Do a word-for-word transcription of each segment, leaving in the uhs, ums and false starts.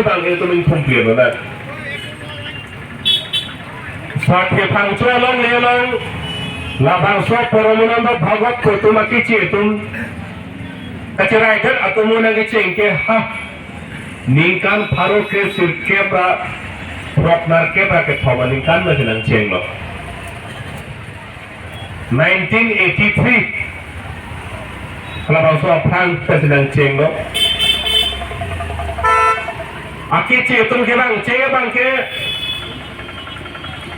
bang itum ingthum plir lo na. Sarthe Phangcho alongle along labangso Paramananda Bhagwat pu atum akeche atum kachiraidet atum nangkecheng ke ha ningkan pharo kre sirkep ra throk nerkep ra kethom aningkan ma si nangchenglo. Nineteen eighty-three labangso aphrang ta si nangchenglo. Akeche atum ke bang cheng abang ke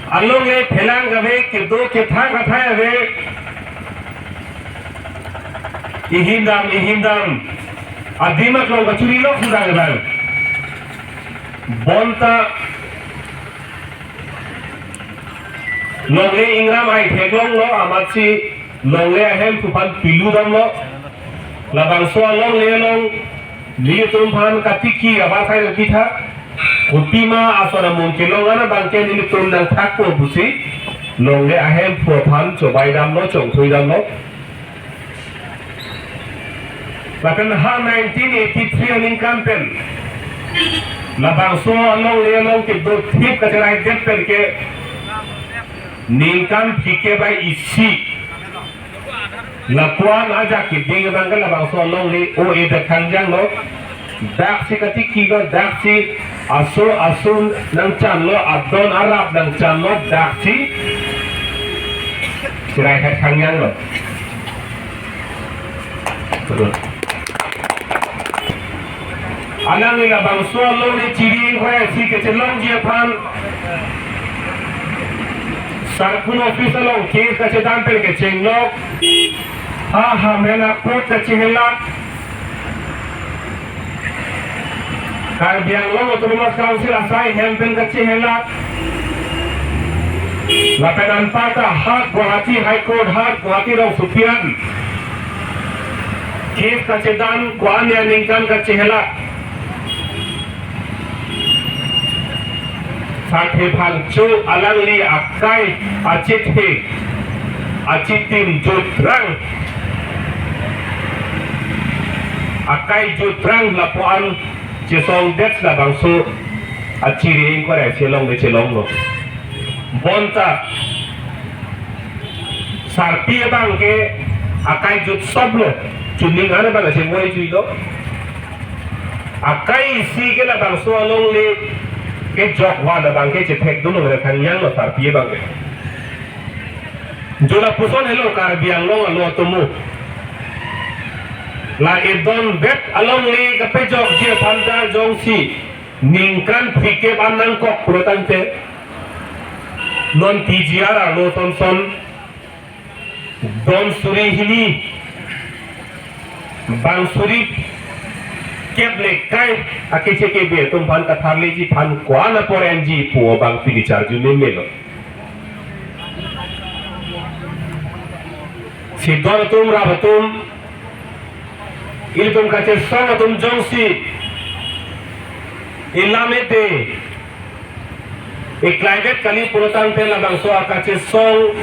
alongle phelang kave, kedo kethak kathai ave. Ihindam, ihindam. Adim aklong kachuri lok sudah ke bang. Bonta longle ingram ai theklonglo, amatsi longle ahemphu aphan pilu damlo. Labangso alongle along nelitum aphan katiki abathai nangketha. Kopi ma ason amun kelong an abang ke nelitum nangthakpo pusi longle ahemphu aphan chobai damlo, chongthui damlo. Lapen ha nineteen eighty-three aningkan pen labangso alongle along kedo thip kachiraidet pen ke ningkan phlikep ra isi lapu-an ajak keding abang ke labangso alongle o-e dak thangjanglo. Daksi katiki lo, daksi aso aso nangchanlo, adon arap nangchanlo, daksi chirai khat thangjanglo. Betul. Alangli labangso alongle chiri ingkoi ra isi kechelongji aphan circle office along case kachedan pen kechenglo. Ha Hamren a-court kachehelak. Karbi Anglong Autonomous Council asai hem pen kachehelak. Lapen anparta ha Guwahati High Court, ha Guwahati rongsopi an case kachedan ko-an aningkan kachehelak. Sarthe Phangcho alangli akai achethe achitim jutrang, akai jutrang lapu-an chesongdet labangso achiri ingkoi ra isi alongle chelonglo. Bonta sarpi abang ke akai jut soplo, chuning an abang ase moi chuilo. Akai isi ke labangso alongle kejok van abang ke chethekdunlo, thangjanglo sarpi abang ke. Jo lapuson helo Karbi Anglong alo atomo. La edon vet alongle kapejokji aphan ta jongsi ningkan phlikep an nangkok pulo tangte, non P G R arlo sonson don suri hini bang suri kep le kai akeche kebe atum aphan katharleji aphan ko-an apor enji pu abang pini charju meme lo. Si don atum, rap atum, ilitum kachesong atum jongsi ilamete iklaivet kali pulo tangte labangso akachesong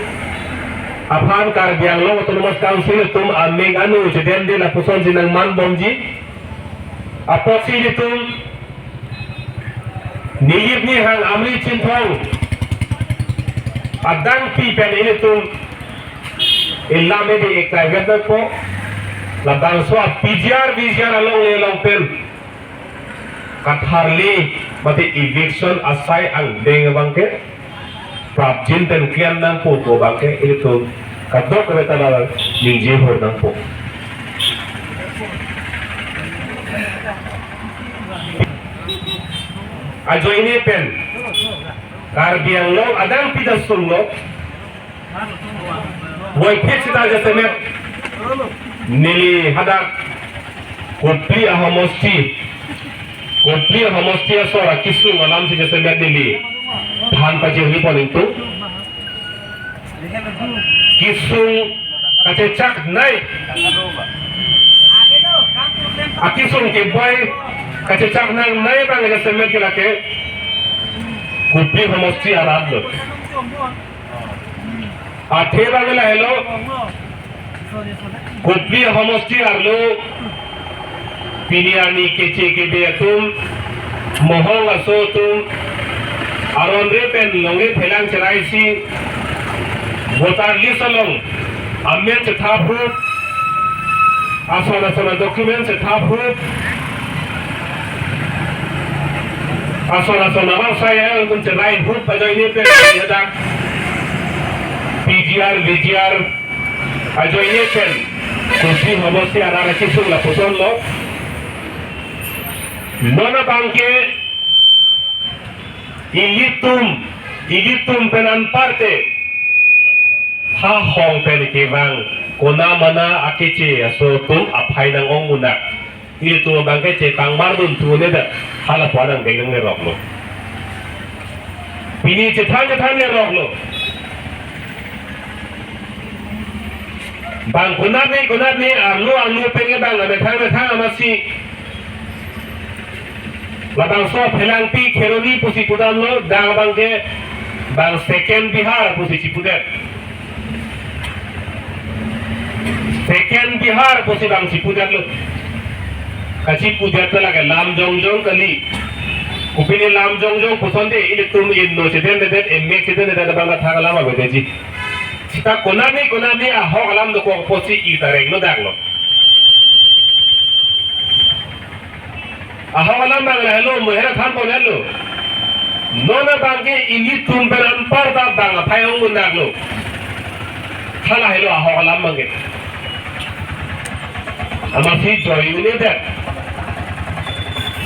aphan Karbi Anglong Autonomous Council atum ameng anu chedende lapuson si nangmanbomji. Apotsi ilitum Nilip Nihang Amri Chinthong adangpi pen ilitum ilamete iklaivet nangpo. Labangso a-P G R V G R alongle along pen katharli mate eviction asai angdeng abang ke prapjin pen klem nangpo pu abang ke ilitum kadokave ta la ningje hor nangpo. Ajoine pen Karbi Anglong adangpi ta sunglo. Voiphit sita jasemet neli hadak Kopili ahomosti, Kopili ahomosti asor akesung alam si jasemet neli than pajirni pon ingtung. Kesung kachechak nai, akesung keboi kachechak nang nai abang jasemet ke lake Kopili homosti arat lo. Athe abang lahelo, Kopili homosti arlo pini arni keche kebe atum Mohong aso atum aron re pen longle phelang cherai si voter list along amen chethap hup, ason ason document chethap hup, ason ason abang saya atum cherai hup ajoine pen hadak P G R, V G R ajoine pen kusi homosi arar kesung lapuson lo. Non abangke ilitum, ilitum pen anparte ha hong pen kevang kona mana akeche aso atum aphai nang-ong munak. Ilitum abangke chepangmar dun thu ne da hala pon ang deng le rok lo. Pini chethan chethan le rok lo. Bang konat ni konat ni arlo arlo pen kevang amethang methang amatsi labangso phelangpi Kheroni pusi pudamlo, dak abangke bang second Bihar pusi chipudet. Second Bihar pusi bang chipudetlo. Kachipudet lake lam jongjong kali. Kopine lam jongjong pusonte ilitum inno chedendedet, emek chedendedet abang kathak alam avedeji. Sita konat ni konat ni ahok alam dokok pusi itareng lo daklo. Ahok alam bang lahelo, mo hera than ponlo. Non abangke ilitum pen anpar ta bang aphai ong munak lo. Hala helo ahok alam abangke. Amatsi joi un-edet.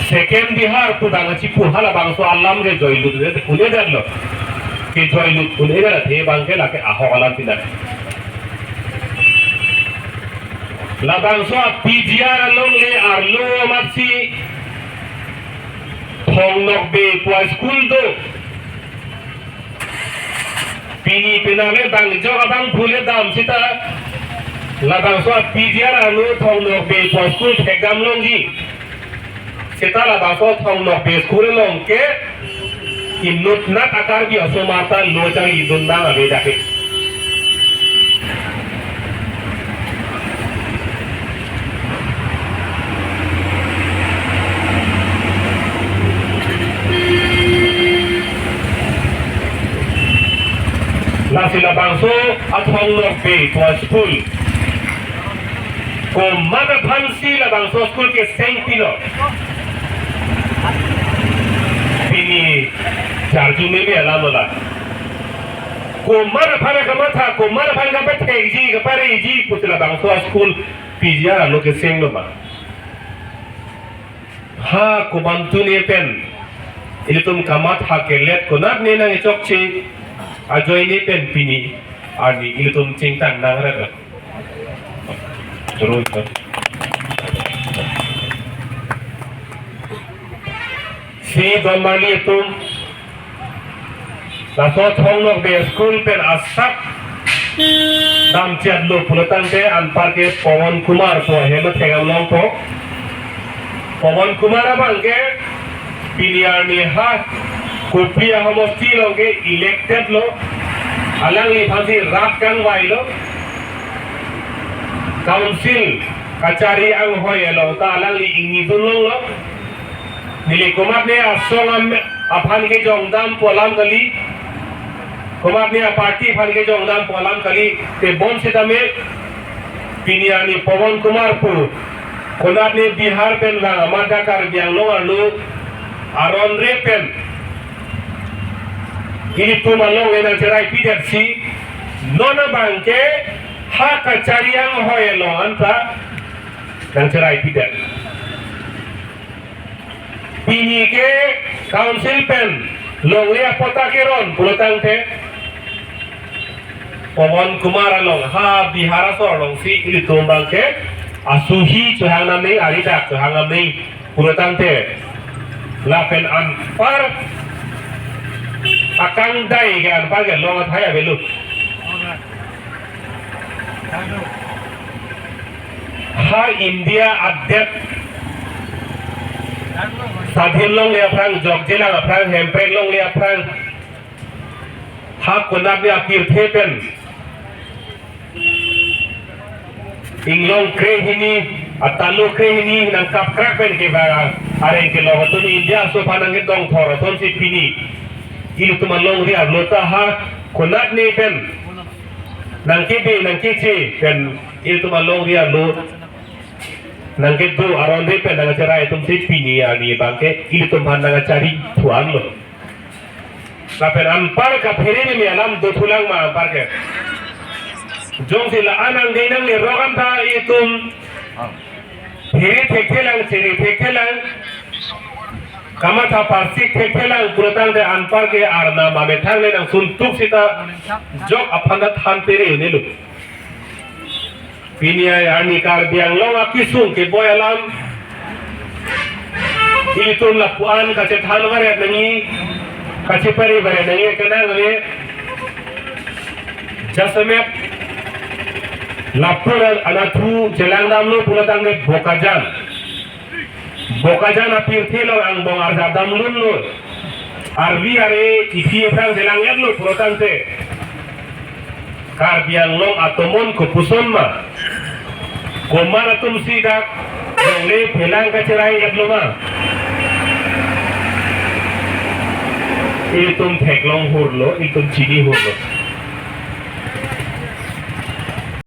Second Bihar pu bang chipu halabangso alam ke joilut un-edet, un-edet lo. Ke joilut un-edet athe abangke lake ahok alam pinat. Labangso a P G R alongle arlo amatsi Thong Nokbe pu a school do. Pini penang le bang jok abang phule dam sita labangso a P G R arlo Thong Nokbe pu a school thekdam longji. Seta labangso Thong Nokbe school along ke inutnat a-Karbi osomar ta lo charlidun abang ave dak ke. Lasi labangso a Thong Nokbe pu a school komat aphansi labangso school keseng pilo. Pini charju meme alam lo la. Komat aphan kamatha, komat aphan kapethekji, kapareji pusi labangso a school P G R arlo keseng lo ma. Ha komantu ne pen ilitum kamatha kelet konat ne nang-e chokche ajoine pen pini arni ilitum chingtang nang ret. Terus. Si don marli atum, laso Thong Nokbe school pen asap damchet lo pulotangte anpar ke Pawan Kumar pu ahem athengam longpo. Pawan Kumar abangke pini arni ha Kupi ahomosti along ke elected lo. Alangliphansi rat kangvai lo. Council kachari anghoi along ta alangli ingnidun longlo. Neli komatne asong am-, aphan kejongdam pu alam kali, komatne a-party aphan kejongdam pu alam kali, tebon sitame pini arni Pawan Kumar pu, konatne Bihar pen vang amat dak Karbi Anglong arlo aron re pen ilitum along enang cherai pidetsi, non abangke ha kachari anghoi along anta nang cherai pidet. Pini ke council pen longle apatta keron pulotangte Pawan Kumar along ha Bihar asor alongsi ilitum abangke asuhi chohang namning, aridak chohang namning pulotangte lapen anpar akangdai ke anpar ke long athai avelo. Ha India adet sadhin longle aphrang, jokjelang aphrang, hemprek longle aphrang, ha konatne apirthe pen inglong krehini Atalo krehini nangkapkrak pen kevang areng kelong atum India aso aphan nangkedongthor atum si pini ilitum alongri arlo ta ha konat ne pen nangkebe nangkeche pen ilitum alongri arlo nangkedo aron re pen nangcherai atum si pini arni abangke ilitum aphan nangchari thuan lo. Lapen anpar kaphere ni alam dothulang ma anpar ke. Jongsi la-an angdeng nangle rok an ta itum phere thekthelang, chere thekthelang, kamatha parsik thekthelang pulotangte anpar ke Arnam amethang le nangsuntuk sita jok aphan ta than phere unelo. Pini arni Karbi Anglong akesung keboi alam ilitum lapu-an kachethan varet nangji, kachepare varet nangji kenang ave. Jasemet lapu-an anatthu chelangdamlo pulotangte Bokajan. Bokajan apirthe along angbong arjap damlunlo. Arvi are isi aphrang chelang-etlo pulotangte Karbi Anglong atomon kopuson ma? Komat atum si dak longle phelang kacherai-etlo ma? Itum theklong hurlo, itum chini hurlo.